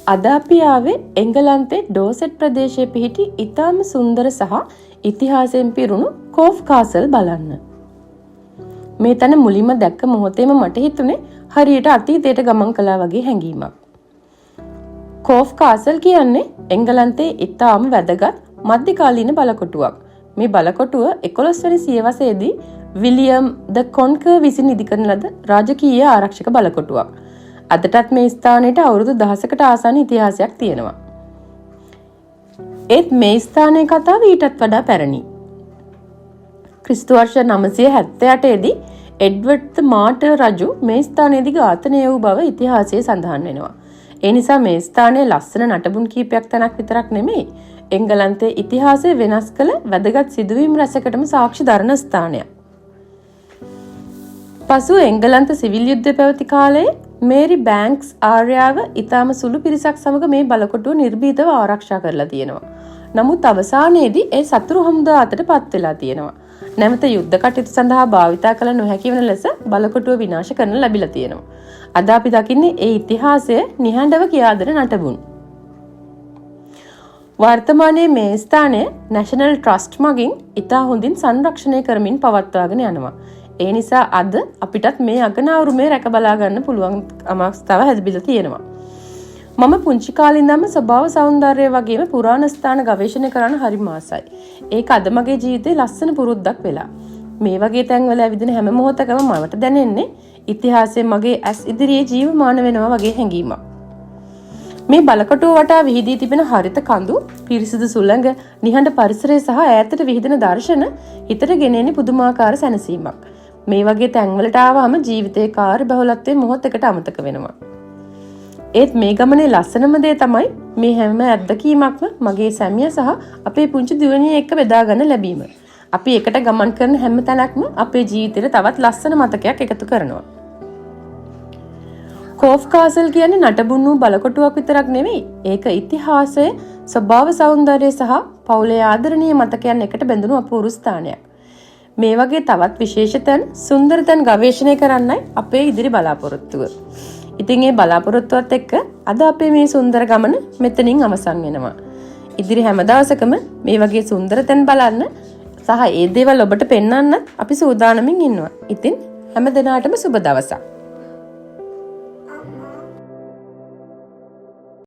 අද අපි ආවේ එංගලන්තේ ඩෝසෙට් ප්‍රදේශයේ පිහිටි ඉතාම සුන්දර සහ ඉතිහාසයෙන් පිරුණු කෝෆ් කාසල් බලන්න. මේ තැන මුලින්ම දැක්ක මොහොතේම මට හිතුනේ හරියට අතීතයට ගමන් කළා වගේ හැඟීමක්. කෝෆ් කාසල් කියන්නේ එංගලන්තයේ ඉතාම වැදගත් මධ්‍යකාලීන බලකොටුවක්. මේ බලකොටුව 11 වෙනි සියවසේදී විලියම් ද කොන්කර් විසින් ඉදිකරන ලද රාජකීය ආරක්ෂක බලකොටුවක්. අදටත් මේ ස්ථානයට අවුරුදු දහසකට ආසන්න ඉතිහාසයක් තියෙනවා. ඒත් මේ ස්ථානයේ කතාව ඊටත් වඩා පැරණි. ක්‍රිස්තු වර්ෂ 978 දී එඩ්වඩ් ද මාර්ටර් රජු මේ ස්ථානයේදී ඝාතනය වූ බව ඉතිහාසයේ සඳහන් වෙනවා. ඒ නිසා මේ ස්ථානය ලස්සන නටබුන් කීපයක් තැනක් විතරක් නෙමෙයි, එංගලන්තයේ ඉතිහාසය වෙනස් කළ වැදගත් සිදුවීම් රැසකටම සාක්ෂි දරන ස්ථානයක්. පසුව එංගලන්ත සිවිල් යුද්ධය පැවති කාලයේ මේරි බෑන්ක්ස් ආර්යාව ඉතාම සුළු පිරිසක් සමග මේ බලකොටුව නිර්භීතව ආරක්ෂා කරලා තියෙනවා. නමුත් අවසානයේදී ඒ සතුරු හමුදා අතට පත් වෙලා තියෙනවා. නැවත යුද්ධ කටයුතු සඳහා භාවිතා කළ නොහැකි වන ලෙස බලකොටුව විනාශ කරන ලැබිලා තියෙනවා. අද අපි දකින්නේ ඒ ඉතිහාසය නිහඬව කියා දෙන නටබුන්. වර්තමානයේ මේ ස්ථානය නැෂනල් ට්‍රස්ට් මගින් ඉතා හොඳින් සංරක්ෂණය කරමින් පවත්වාගෙන යනවා. ඒ නිසා අද අපිටත් මේ අගනා උරුමය රැක බලා ගන්න පුළුවන් අවස්ථාව හැදිලා තියෙනවා. මම පුංචි කාලේ ඉඳන්ම ස්වභාව සෞන්දර්යය වගේම පුරාණ ස්ථාන ගවේෂණය කරන්න හරිම ආසයි. ඒක අද මගේ ජීවිතේ ලස්සන පුරුද්දක් වෙලා. මේ වගේ තැන්වල ඇවිදින හැම මොහොතකම මට දැනෙන්නේ ඉතිහාසය මගේ ඇස් ඉදිරියේ ජීවමාන වෙනවා වගේ හැඟීමක්. මේ බලකොටුව වටා විහිදී තිබෙන හරිත කඳු, පිරිසිදු සුළඟ, නිහඬ පරිසරය සහ ඈතට විහිදෙන දර්ශන හිතට ගෙන එන්නේ පුදුමාකාර සැනසීමක්. මේ වගේ තැන්වලට ආවම ජීවිතයේ කාර්යබහුලත්වය මොහොතකට අමතක වෙනවා. ඒත් මේ ගමනේ ලස්සනම දේ තමයි මේ හැම අත්දැකීමක්ම මගේ සැමියා සහ අපේ පුංචි දුවනිය එක්ක බෙදා ගන්න ලැබීම. අපි එකට ගමන් කරන හැම තැනක්ම අපේ ජීවිතේට තවත් ලස්සන මතකයක් එකතු කරනවා. කෝෆ් කාසල් කියන්නේ නටබුන් වූ බලකොටුවක් විතරක් නෙවෙයි. ඒක ඉතිහාසය, ස්වභාව සෞන්දර්යය සහ පවුලේ ආදරණීය මතකයන් එකට බැඳුණු අපූර්ව ස්ථානයක්. මේ වගේ තවත් විශේෂ තැන්, සුන්දර තැන් ගවේෂණය කරන්නයි අපේ ඉදිරි බලාපොරොත්තුව. ඉතින් ඒ බලාපොරොත්තුවත් එක්ක අද අපේ මේ සුන්දර ගමන මෙතනින් අවසන් වෙනවා. ඉදිරි හැම දවසකම මේ වගේ සුන්දර තැන් බලන්න සහ ඒ දේවල් ඔබට පෙන්වන්නත් අපි සූදානමින් ඉන්නවා. ඉතින් හැම දෙනාටම සුබ දවසක්.